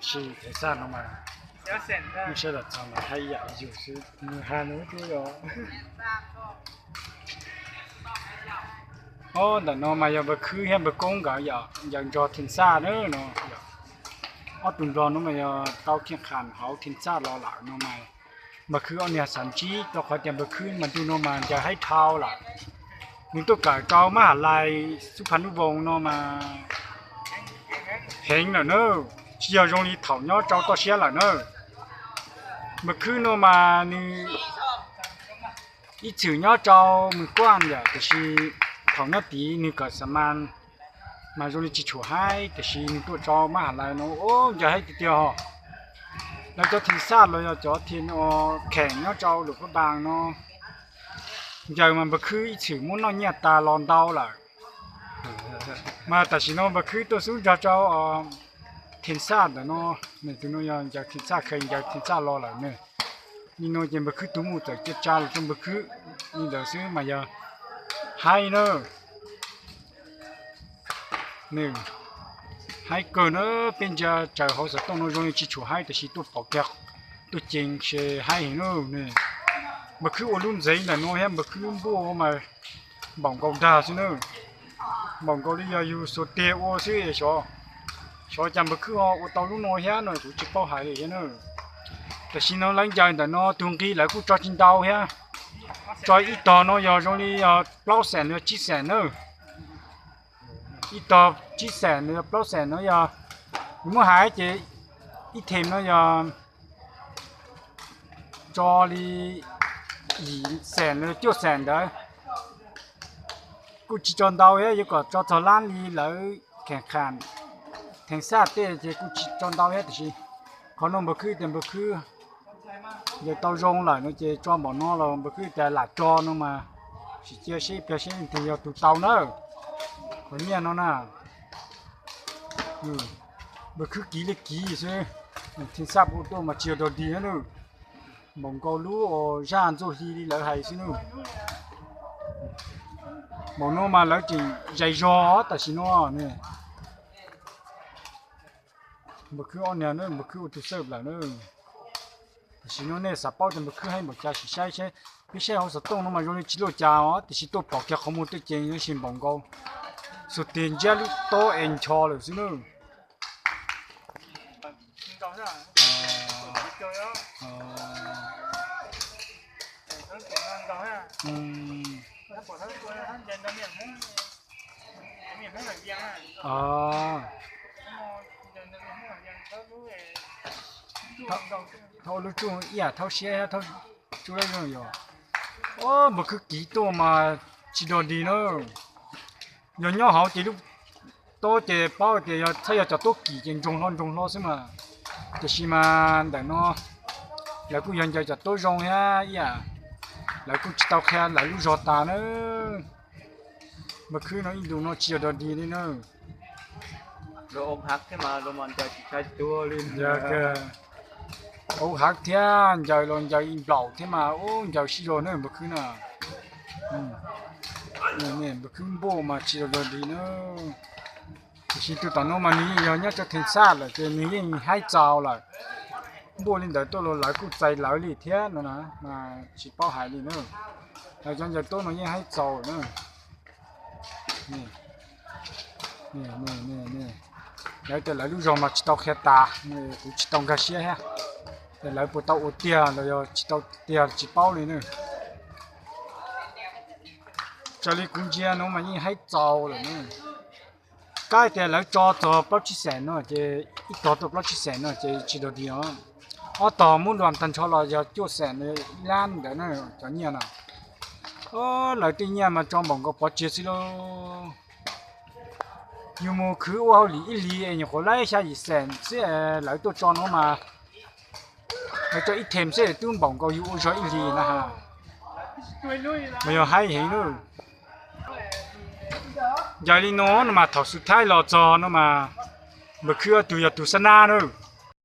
Sim thev xaj no mas, nws sawv daws txog mas hais ib yam yus xwb, nws hais nws tsuas yog. Ob, ntawm no mas yog npawg Khwb thiab npawg Koob nkawd yom, nkawd nrog theev xaj na no. Ob tug nplog no mas yog tau khiaj qham hauv theev xaj los lawm no mas, npawg Khwb ob niag xav ntsib rau qhov tias npawg Khwb mas ntu no mas ncaws haib dhau lawm. Nws tuaj kawm rau mab has lais xub phav nub voos no mas heev lawm na, tsis yog zoo li thaum nyob rau toj siab lawm na. Npawg Khwb no mas nws ib txwm nyob rau Mws Kuaj yom, tiam sis thaum nyob tid nws kawm xa mas, mas zoo li tsis tshua haib, tiam sis nws tuaj rau mab has lais no, o, ncaws haib tiag tiag os. Lawv cov theev xaj los yog cov theev kheem nyob rau Luam Phab Npas no, ncaws mas npawg Khwb ib txwm muab noj nyiaj tas los ntau lawm. Mas tam sim no npawg Khwb tuaj xub nrog rau theev xaj ntawm no, nws tus no yog ncaws theev xaj, kheev ncaws theev xaj los lawm ne. Nim no ces npawg Khwb tus mus txawm cia tsa los rau npawg Khwb li ntawd xwb mas yog haib na. Nws haib kawg na, peb ntsia tsaws hauv xov tooj no zoo li tsis tshua haib, tiam sis tuaj pom kiag tuaj ceev ces haib heev na. Npawg Khwb ua lub ntxeev ntawm no thiab npawg Khwb npuaj mas npaum nkaus dag xwb na. Npaum nkaus li yog yus xuas tes ua xwb xyov, xyov cas npawg Khwb ho ua tau lub no thiab no kuv tsis paub hais li thiab na. Tam sim no lawv ncaws ntawm no tus nqi lawv kuj tso tsis ntau thiab. Tso ib tog no yog zoo li yog plaub xees los yog tsib xees na. Ib tog tsib xees los yog plaub xees no yog, muab hais ces ib them no yog tso li yim xees los yog cuaj xees ntawd. Kuj tsis tso ntau thiab, yuav kom tso txog lab li lawv kheem qham theev xaj tej ces kuj tsis tso ntau thiab, tiam sis qhov no npawg Khwb tias npawg Khwb ncaws tau zoo lawm no ces tso npaum no los npawg Khwb tias lam tso no mas, sim cia seb ib pliag seb leej twg yog tus tau na. Qhov nyiaj no na, npawg Khwb kiv li kiv xwb, theev xaj pub tuaj mas tsis yog dog dig na. Npaum nkaus lub zaj ntxuaj hli li lawv hais xwb na. Npaum no mas lawv tseem zais zog tam sim no ne. Npawg Khwb ob niag na, npawg Khwb ua tus xawj lawm na. Tam sim no nej xav paub tias npawg Khwb haib npaum cas sim saib seb, peb saib hauv xov tooj no mas zoo li tsis luaj cas os, tiam sis tuaj pom kiag qhov muag tuaj ceev tab sis npaum nkaus, xuas tes ntsiab lub taub es ncho lawm xwb na. Thaub lub tsuj ib yam thaub siab thiab thaub tsuj lab zoo yom. Npawg Khwb kiv tuaj mas tsis dog dig na. Yog nyob hauv ces lub taub ces paub tias yog txhob yog cov tuab kim ces ntsoog hlo ntsoog hlo xwb mas. Tiam sis mas ntawm no lawv kuj yog ncaws cov tuab zoo thiab ib yam, lawv kuj tsis tau qhia lawv lub zog tas na. Npawg Khwb no ib ntus no tsis yog dog dig li na. Auv hav thiab ncaws los ncaws nplaum thiab mas ub ncaws sib zog na npawg Khwb na. Npawg Khwb npuaj mas tsis yog dog dig na. Tiam sis tus tom no mas nws yeej yog nyob rau theem xaj lawm ces nws yeej haib txaus lawm. Npuaj li ntawd tuaj los lawv kuj txais lawv li thiab no na, mas tsis paub hais li na. Lawv cov ncaws tuab no yeej haib txaus na. Lawv tias lawv lub zog mas tsis tau qhia tas, kuv tsis tau nkag siab thiab. Tias lawv puas tau ua tiag los yog tsis tau tiag tsis paub li na. Raws li kuv ntsia no mas yeej haib txaus lawm na. Kab tias lawv tso txog plaub tsib xees no ces ib tog tuaj plaub tsib xees no ces tsis dog dig os. Ob tog muab luam tag nrho los yog cuaj xees lab ntawd na, cov nyiaj no. Lawv tej nyiaj mas tso npaum nkaus pov tseg xwb lauj. Yus mus khwv ua hauj lwm ib hlis es nyuam qhuav laib xya yim xees xwb, lawv tuaj tso no mas lawv tso ib them xwb twb npaum nkaus yus ua zog ib hlis na ha. Mas yog haib heev lauj. Yog li no no mas thaum xub thaib los txog no mas npawg Khwb ob tug yog tus xab nab na.